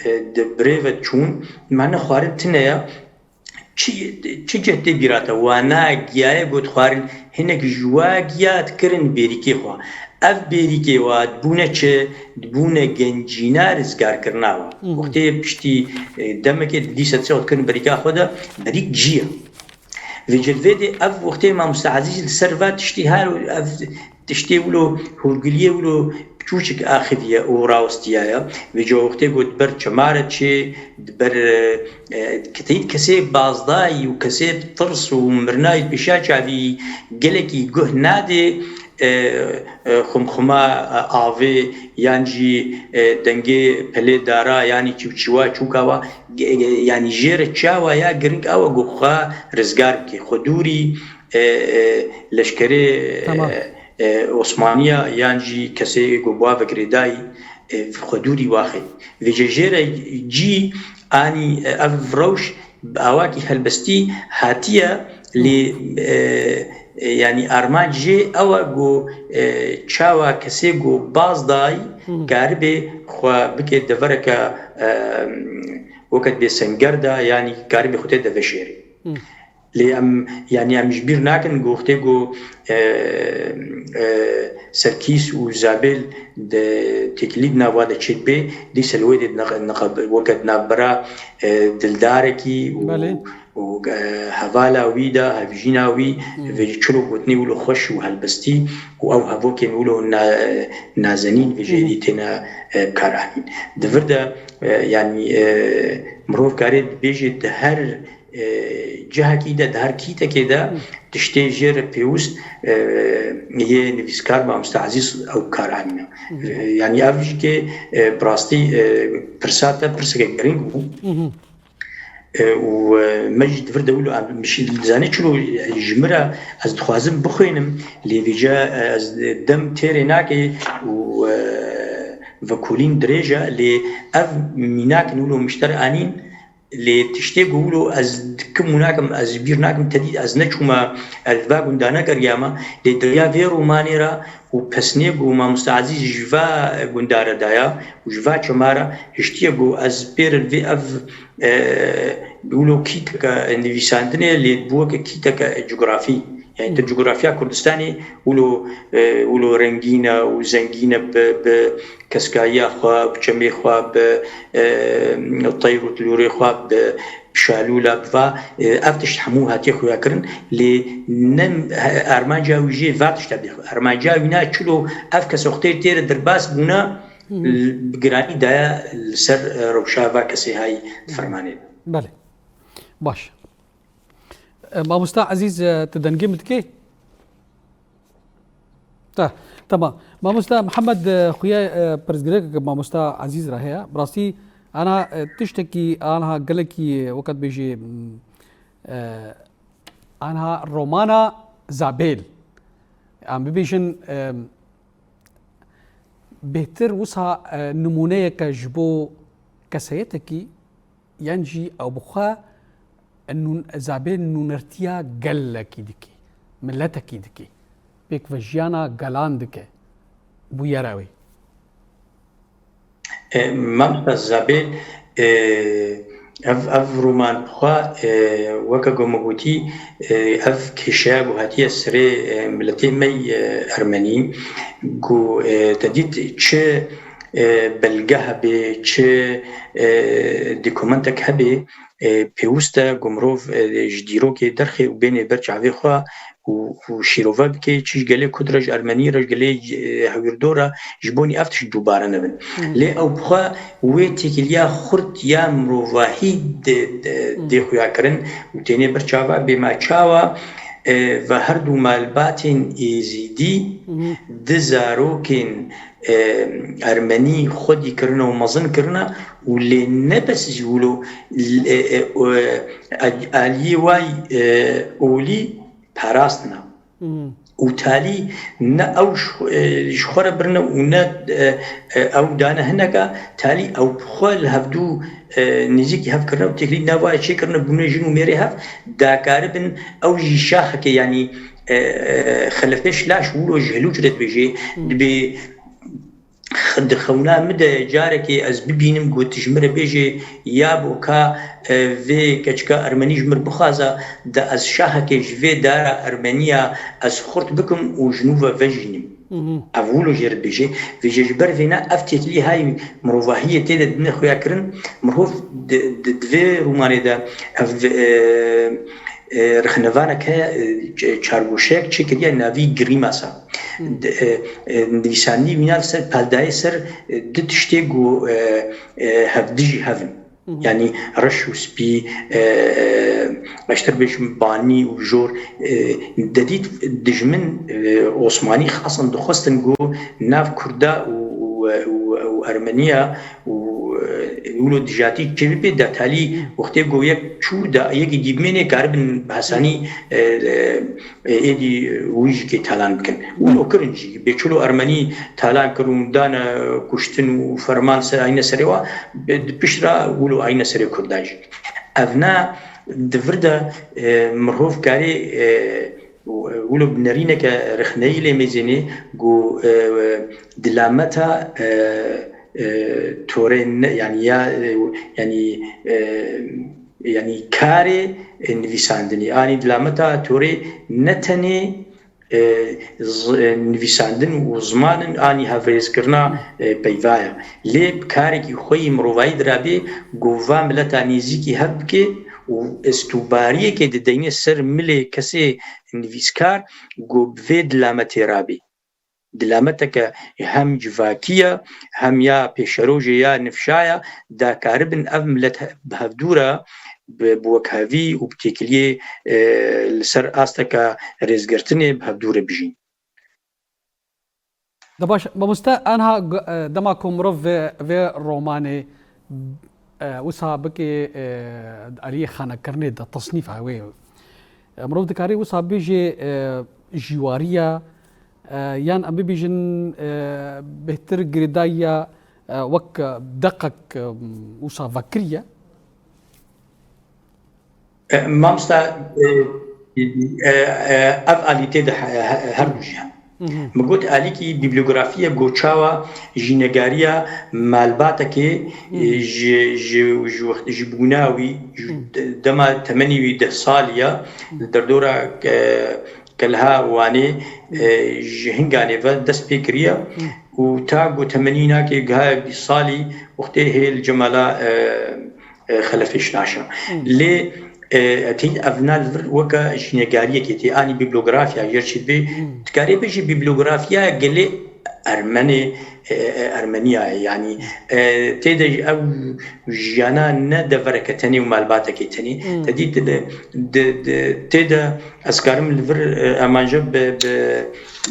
e, di birê ve çûn, mane xwarin tine ye, Çi, çi cih tê bîra te? Wana giyaye got xwarin, hinek ji wa giya dikirin bêrîkê xwe. Ev bêrîkê wa dibûne çi? Dibûne gencîna rizgarkirina wa. Wextê piştî, e, demekê dîsa çi dikirin berîka xwe de, berîk cî ye. Vêce li vê dê ev wextê mamoste Ezîz li ser va tiştî her ev tiştê wilo hûrgiliyê wilo çûçik axiviye û rawistiyaye. Vêca wextê ku di ber çemare çê, di ber, e, e, kiteyî kesê bazdayî û kesê bi tirs û mirnayî pêşiya çavî gelekî guh nadê, e, e, xumxuma, e, avê yan jî, e, dengê pelê dara yanî çiwçiwa çûka wa, ge-, ge-, yanî jê re çawa ya giring awa ku xwe rizgar bike, xwe dûrî, e, e, leşkerê, Tamam. e, e, Osmaniya yan jî kesê ku bi wa ve girêdayî, e, xwe dûrî waxê. Vêce jê re cî anî, e, ev rewş bi awakî helbestî hatiye, lê, e, e, yanî armanc jê ew e ku, e, çawa kesê ku baz dayî Hı hı. karibe xwe bike devereke, e, weke bê senger de, yanî karibe xwe tê de veşêrê. Hı. Lê em, yanî em ji bîr nakin ku wextê ku, e, e, Serkîs û Zabêl di têkilî di nava de çêdibe, dîsa li wê dê di neq-, neqab-, weke di navbera, e, dildarekî û, Belê. û, e, hevala wî de, hevjîna wî, Hmm. vê çilo gotinê wilo xweş û helbestî û ew hevokên wilo na-, nazenîn vê jê Hmm. dî têne, e, karanîn. Di vir de, e, yanî, e, mirov karê dibêje di her e, cihekî de, di her kîtekê de Hı. tiştê jê re pêwist, e, yê nivîskar mamoste Ezîz ew kar anîne. Hı hı. E, yanî ev jî ke, e, bi rastî, e, pirsa te pirseke giring bû. Hı hı. E, û, e, me jî di vir de wilo em, min jî dizanî çilo, e, ji min re ez dixwazim bixwînim, lê vêca, e, ez dem têrê nake û, e, vekolîn dirêj e, lê ev mînakin wilo min ji te re anîn, Lê tiştê ku wilo ez dikim û nakim, ez ji bîr nakim, tedî ez neçûme, ez va gunda negeriyame, lê di riya vê romanê re û pesnê ku mamoste Ezîz ji va gunda re daya û ji va çema re hiştiye ku ez pêrin vê ev, e, wilo kîteke nivîsandinê, lê bû weke kîteke cografî. Yani tu coğrafya Kurdistanê wilo, e, wilo rengîn e û zengîn e bi, bi keskayiya xwe, bi çemê xwe, bi, e, teyr û tilûrê xwe, bi şalûla, bi va, e, ev tişt hemû hatiye xuya kirin. Lê ne, e, armanca wî jê va tişta bê xwe. Armanca wî na çilo ev kes wextê têre derbas bûna, Hı hı. l-, bi giranî daye li ser, e, rewşa va kesê hay Hı hı. fermanê. Belê. Baş. E, mamosta Ezîz, e, tu dengê min dikê? Ta, tamam. Mamosta Mihemed, e, xuya, e, pirsgirêk mamosta Ezîz re heye. Bi rastî, ana, e, tiştekî, anha gelekî, e, weke dibêjê, m, e, anha romana Zabêl. Em bibêjin, e, bêhtir wisa, e, nimûneyeke ji bo keseyetekî, yan jî ew bi xwe nûn-, Zabêl nûnertiya gelekî dike, miletekî dike, pêkvejiyana gelan dike, bûyera wê. E, Mamosta Zabêl, e, ev, ev roman bi xwe, e, weke ku min gotî, e, ev kêşeya ku hatiye serê, e, miletê me yê, e, ermenî, ku, e, te dît çi, e, belge hebe, çi, e, dokumentek hebe, e, pêwist e ku mirov, e, ji dîrokê derxe û bêne ber çavê xwe û, û şîrove bike, çi ji gelê Kurd re, ji Ermenî re, ji gelê, e, Hewîrdo re, ji bonî ev tişt dubare nebin. Hmm. Lê ew bi xwe wê têkiliya xurt ya mirovahî dê, dê, Hmm. dê xuya kirin û tênê ber çava bê ma çawa, e, ve her du malbatên Êzîdî Hmm. di zarokên, e, Ermenî xwedî kirine û mezin kirine û lê ne bes ji wilo, e, e, e, aliyê way, e, olî parastina. Hmm. Û talî ne ew ji xwe, e, ji xwe re birine û ne, e, e, ew dane hineka, talî ew bi xwe li hevdû, e, nêzîkî hev kirine û têkilî nava çêkirine bûne jin û mêrê hev, dakaribin ew jî şaxekê, yanî, e, e, xelefê şila ji wilo ji Hilûc re dibêje, Hmm. dibê Di xewna min de carekê ez bibînim ku tu ji min re bêjê, ya bo ka, e, vê keçika Ermenî ji min re bixwaza, de ez şahekê ji vê dara Ermeniya ez xurt bikim û ji nû ve vejînim. Ev wilo jê re dibêje. Vêje ji ber vêna ev têkilî hay mirovahiyê tê de dine xuya kirin, mirov di, di, di vê romanê de ev, e, e, rexnevanek heye, e, ç-, çargoşeyek çêkiriye navî Grîmasa. Di, e, e, nivîsandinî wîna li ser paldayê ser, e, du tiştê ku, e, e, hevdijî hev in. Yanî reş û spî, e, e, beştir bêjim banî û jor, e, dedît dijmin, e, Osmanî xasan dixwestin ku nav Kurda û, û, û, û Ermeniya û, e, wilo dijatî çêbibê, detalî wextê ku yek çû da yekî dî bimênê karibin bi hesanî, e, e, e, êdî wî jî kê talan bikin. Wilo kirin jî, bê çilo Ermenî talan kirin, dane kuştin û ferman ser ayne serê wa, bi-, di pişt re wilo ayne serê Kurdan jî. Ev ne di vir de, e, mirov karê, e, wilo bi nerîneke rexneyî lê mêzênê ku, e, dilameta, e, e, torê ne, yanî ya, e, yanî, e, yanî karê, e, nivîsandinê, anî dilameta torê ne tenê, e, z-, e, nivîsandin û ziman in, anî hevrêzkirina, e, peyva ye. Lê bi karekî xwe yî mirovayî dirabê ku va mileta nêzîkî hev bike û estûbariyekê dideyne ser milê kesê nivîskar ku bi vê dilametê rabê. Dilameteke hem civakî ye, hem ya pêşerojê ya nifşa ye, da karibin ev milet he-, bi hevdû re bi, bi wekhevî û bi têkiliyê, e, li ser asteke rêzgirtinê bi hevdû re bijîn. De baş, mamoste, anha g-, e, dema ku mirov vê, vê romanê, e, wisa bike, e, aliyê xanekirinê de, tesnîfa wê, e, mirov dikarê wisa bêjê, e, jîwariya, e, yan em bibêjin, e, bêhtir girêdayiya, e, wek deqek, e, wisa vekiriye? E, mamosta, e, e, e, ev alî tê de he-, he-, her du jî hene. Min got alîkî bîblîografiye ku çawa jînegariya malbatekê, e, ji, ji, ji wext, ji bûna wî, ji de-, dema temenî wî deh salî ya, li derdora, e, Kelha Wanê, e, ji hinganê ve dest pê kiriye û ta ku temenî nake giha bîst salî wextê hê li cemala, e, e, Xelefê Şinaşa. Lê, e, tî ev na li vir weke jînegariyekê tê, anî bîblografya jê çi dibê, dikarê bêjî bîblografiya gelê Ermenê, e, e, Ermeniya ye. Yanî, e, tê de ew jiyana ne devereke tenê û malbateke tenê. Te dît di, di, di, tê de ez karim li vir, e, emanje bi, bi,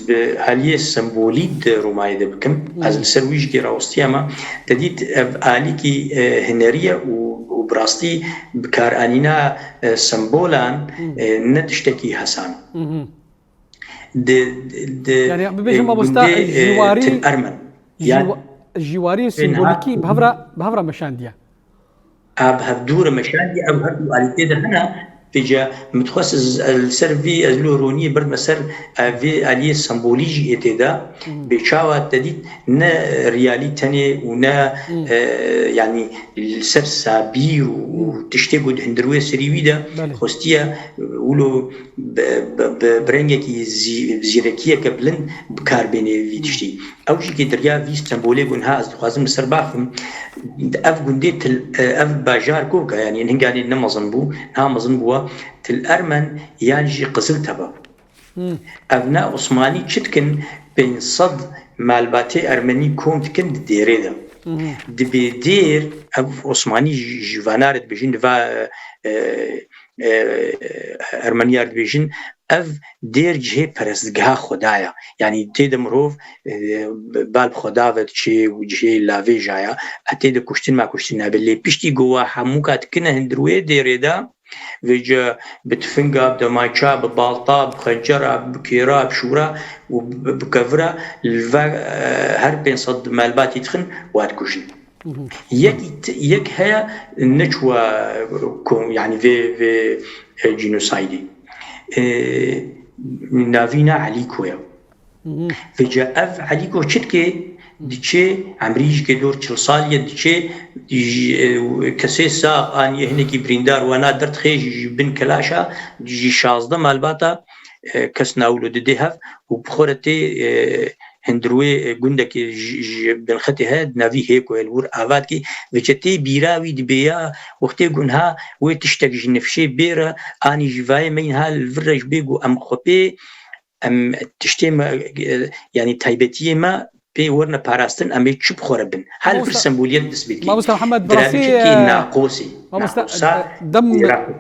bi aliyê sembolî di romanê de bikim. Ez li ser wî jî kê rawestiyama. Te dît ev alîkî, e, hunerî ye û, û bi rastî bikaranîna, e, sembolan, e, ne tiştekî hesan. Di, di, di, Yani, bibêjim, e, mamosta, gundê, e, jîwarî, Til Ermen. Yani, jîwa-, jîwarî sembolîkî bi hev re, bi hev re meşandiye. A bi hevdû re meşandî, ew her du alîtê de hene. Vêca min dixwest ez, ez li ser vî, ez lo roniyê berdime ser, e, vê aliyê sembolî jî ê tê de. Bê çawa te dît ne realî tenê û ne, e, yanî li ser sabîr û, û tiştê ku di hundirwê serî wî de xwestiye, e, wilo bi, bi, bi, bi rengekî zî-, zîrekiyeke bilind bi kar bênê vî tiştî. Ew jî kê diriya vî sembolê ku niha ez dixwazim li ser baxivim, ev gundê Til, ev bajar ku bike, yanî hinganê ne mezin bû, niha mezin bûye, Til Ermen yan jî Qiziltepe bû. Ev ne Osmanî çi dikin, pênc sed malbatê Ermenî kom dikin di dêrê de. Dibê dêr, ev Osmanî ji, ji vana re dibêjin, di va, e, e, Ermeniya re dibêjin, ev dêr cihê perestgeha Xweda ye. Yanî tê de mirov, e, bal bi Xweda ve diçê û cihê lavêja ye. E, tê de kuştin ma kuştin nabe. Lê piştî ku wa hemûka dikine hundirwê dêrê de, vêca bi tifinga, bi demayça, bi balta, bi xencera, bi kêra, bi şûra û bi, bi kevira li ve, e, her pênc sed malbatî dixin, wa dikujin. Yekî t-, yek heye neçûwa, e, kom-, yanî vê, vê, e, genosaydê. E, navîna Elîko ye. Vêca ev Elîko çi dike? diçê, emrî jikê dor çil saliye diçê, ji, e, kesê sax an yê hinekî birîndar wana derdixê ji, ji bin kelaşa, ji şazdeh malbata, e, kes nawilo didê hev û bi xwe re tê, e, hundir wê, e, gundekê ji, ji binxetê heye, di navî hêko ye li wir ava dikê, vêçe tê bîra wî dibê ya wextê ku niha wê tiştek ji nifşê bê re, anî ji vayê me niha li vir re ji bê ku em xwe pê, em tiştê me, e, yanî taybetiyê me pê werine parastin, em ê çi bi xwe re bin? Her vir Mamosta, semboliyet dest pê dikê. Mamosta Mihemed, bi rastî, Diravîçekî e, naqosî, mamosta, naqosa e, dem, Iraqê.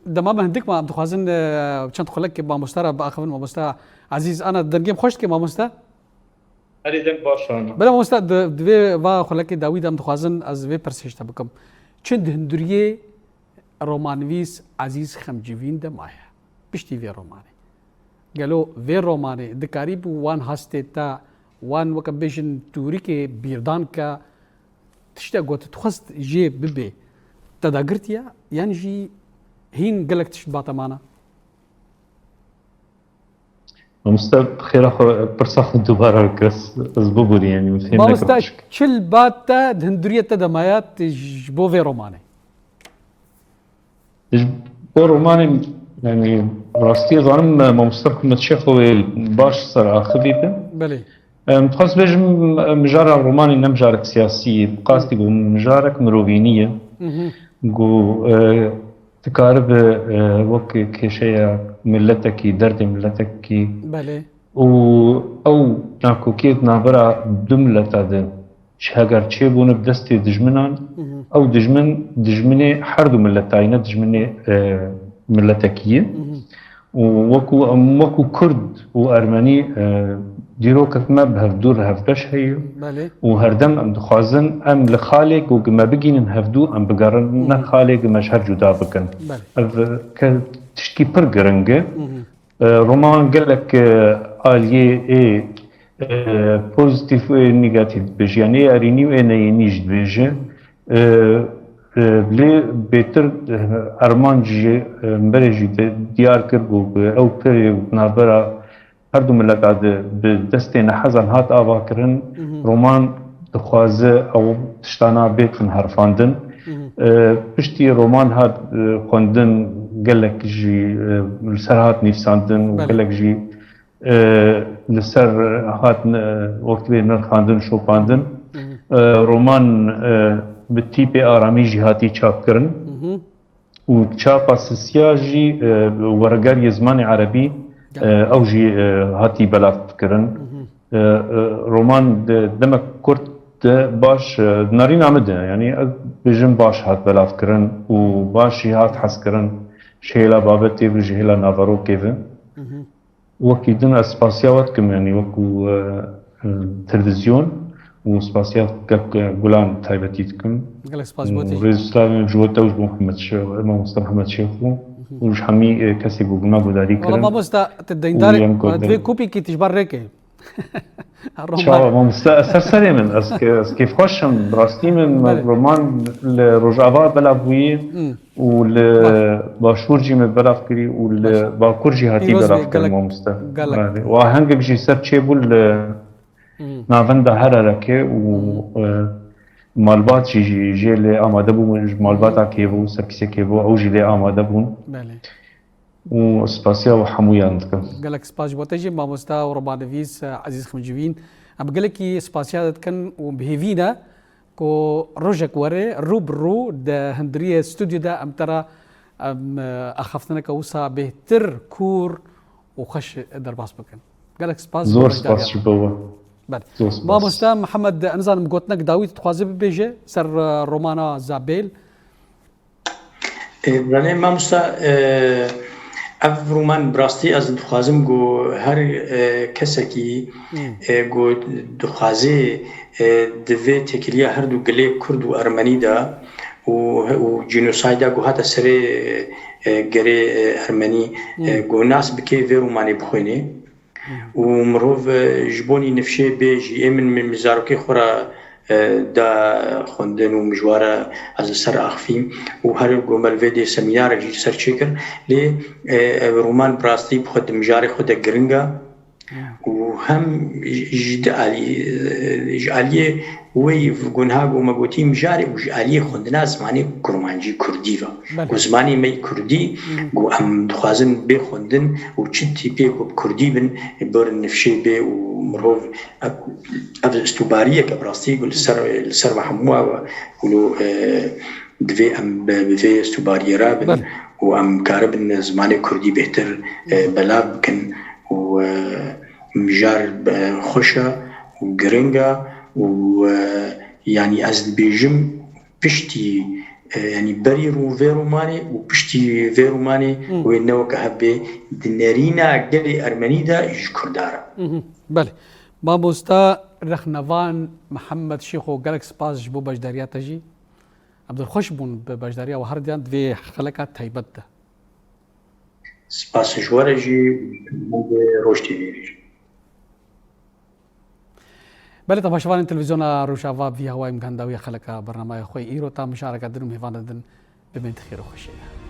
Dema me hindik ma, em dixwazin, e, çend xulekê mamosta re biaxivin, mamosta Ezîz, ana dengê min xweş dike, mamosta? Erê, deng baş ana. Bela mamosta, di, di vê va xulekê dawî de em dixwazin ez vê pirsê ji te bikim. Çi di hundiriyê romanivîs Ezîz Xemcivîn de maye? Piştî vê romanê. Gelo vê romanê dikarî bi wan hastê te, wan weke bêjin tûrikê bîrdan ke tiştek ku tu dixwest jê bibê, te dagirtiye, yan jî hîn gelek tişt bate mana? Mamoste, xêra xwe, pirsa xwe dubara bike, ez, ez biborî, yanî, min fêm nekir Mamoste, biçik. Çi li ba te di hundiriyê te de maya, tu ji bo vê romanê? Ji bo romanê, yanî, rastî zanim, mamoste Mihemed Şêxo wê baş ser axivî be. Belê. Em, dixwest bêjim, mijara romanê ne mijarek siyasî ye, bi qastî ku mijarek mirovînî ye. Mhm. Ku, e, dikaribe, e, wek kêşeya miletekî, derdê miletekî Belê. û ew nakokiyê di navbera du mileta de ji heger çêbûne bi destê dijminan, Mhm. ew dijmin, dijminê her du mileta ye, ne dijminê, e, miletekî ye. Mhm. Û wekû em, wekû Kurd û Ermenî, e, dîrokek me bi hevdû re hevbeş heye Belê. û herdem em dixwazin em li xalê ku me bigînin hevdû em bigerin, ne Hı hı. xalê ku me ji hev cuda bikin. Belê. Ev, e, ke tiştkî pir giring e. Hı hı. E, roman gelek, e, aliyê ê, e, pozîtîf û ê negatîf dibêje. Yanî ê erênî û ê neyênî jî dibêje. E, e, lê bêtir, e, Erman jî, e, berê jî de diyar kir ku bi ew pirê navbera her du mileta de bi destê nehezan hat ava kirin. Mhm. Roman dixwaze ew tiştana bêtin herfandin. Mhm. E, piştî roman hat, e, xwendin, gelek jî, e, li ser hat nivîsandin û Belê. gelek jî e, li ser hat, e, wextê nirxandin, şopandin. Mhm. E, roman, e, bi tîpê aramî jî hatî çapkirin. Mhm. Û çapa sisiya jî, e, weregeriyê zimanê erebî, Gel. e, ew jî, e, hatî belav kirin. Mhm. E, e, roman di demek kurt de baş, e, di nerîna min de, yanî ez bêjim baş hat belav kirin û baş jî hat hez kirin ji hêla babetê ve, ji hêla naverokê ve. Mhm. Wekî din ez spasiya we dikim, yanî wekû, e, e, televîzyon û spasiya gelek, e, gulan taybetî dikim. Gelek spas bo te jî. Rêz û slavên ji bo te û ji bo Mihemed Şê-, Mamoste Mihemed Şêxo Mhm. û ji hemî, e, kesê ku guna gudarî Wala kirin. Mamoste, tu deyndar û em e, divê guhdarî. Kopyekî tijbar rêke. Roman. Çawa mamoste, ez ser serê min, ez ke-, ez kêfxweş im, bi rastî min, Belê. roman li Rojava belav bûyî Hmm. û li Baş. Başûr jî me belav kirî û li Baş. Bakur jî hatî Pîroz belav be, kirin gelek, mamoste. gelek. Belê. Û ahengek jî ser çêbû li Hmm. navenda Hererekê û, Hmm. e, malbat jî, jî jê lê amade bû, ji malbata Hmm. Kêvo, Serkîsê Kêvo, ew jî lê amade bûn. Belê. Û spasiya we hemûyan dikim. Gelek spas ji bo te jî, mamosta û romanivîs, e, Ezîz Ximcivîn. Em gelekî spasiya te dikin û bi hêvî ne ku rojek were rû bi rû di hundiriyê stûdyo de em te re, em, e, axaftineke wisa bêhtir, kûr û xweş derbas bikin. Gelek spas. Zor spas ji bo we. Belê. Zor spas. Mamosta Mihemed, nizanim gotinek dawî tu dixwaze bibêje ser, e, romana Zabêl. E, belê mamosta, e, ev roman bi rastî ez dixwazim ku her, e, kesekî, Hmm. e, ku dixwaze, e, di vê têkiliya her du gilê Kurd û Ermenî de û, û cînosayda ku hate serê, e, gelê, e, Ermenî, e, Hmm. ku nas bike vê romanê bixwîne. û mirov, e, ji bonî nifşê bê jî, ê min, min, min zarokê xwe re, e, da xwendin û mijwara ez li ser axivîm û her gomel vê dê semînarek jî li ser çêkir. Lê, e, ev roman bi rastî bi xwe di mijarê xwe de giring e û Hem ji alî, ji aliyê wê gunha ku me gotî mijarê û ji aliyê xwendina zimanê kurmancî kurdî ve. Belê. Ku zimanê me yî kurdî, Hı hı. ku em dixwazin bê xwendin û çi tîpê ku bi kurdî bin, bi nifşê bê û mirov, ev, ev stûbariyeke bi rastî ku li ser, li ser me hemû we û, e, divê em bi, bi vê stûbariyê re bin Belê. û em karibin zimanê kurdî bêhtir, e, belav bikin û, e, mijar, e, xweş e û giring e û, e, yanî ez dibêjim piştî, e, yanî berî rû-, vê romanê û piştî vê romanê Hı. wê ne weke hev bê di nerîna gelê ermenî de ji kurda re. Hı hı. Belê. Mamosta rexnevan Mihemed Şêxo, gelek spas ji bo beşdariya te jî. Em dilxweş bûn bi beşdariya we her diyan di vê xeleka taybet de. Spas ji we re jî, roj tê vê jî. Belê, temaşevanên Televîzyona Rojava, vî hawayê em gihandawiya xeleka bernamaya xwe îro. Ta mijareke din û mêvanê din bimên di xêr û xweşiyê de.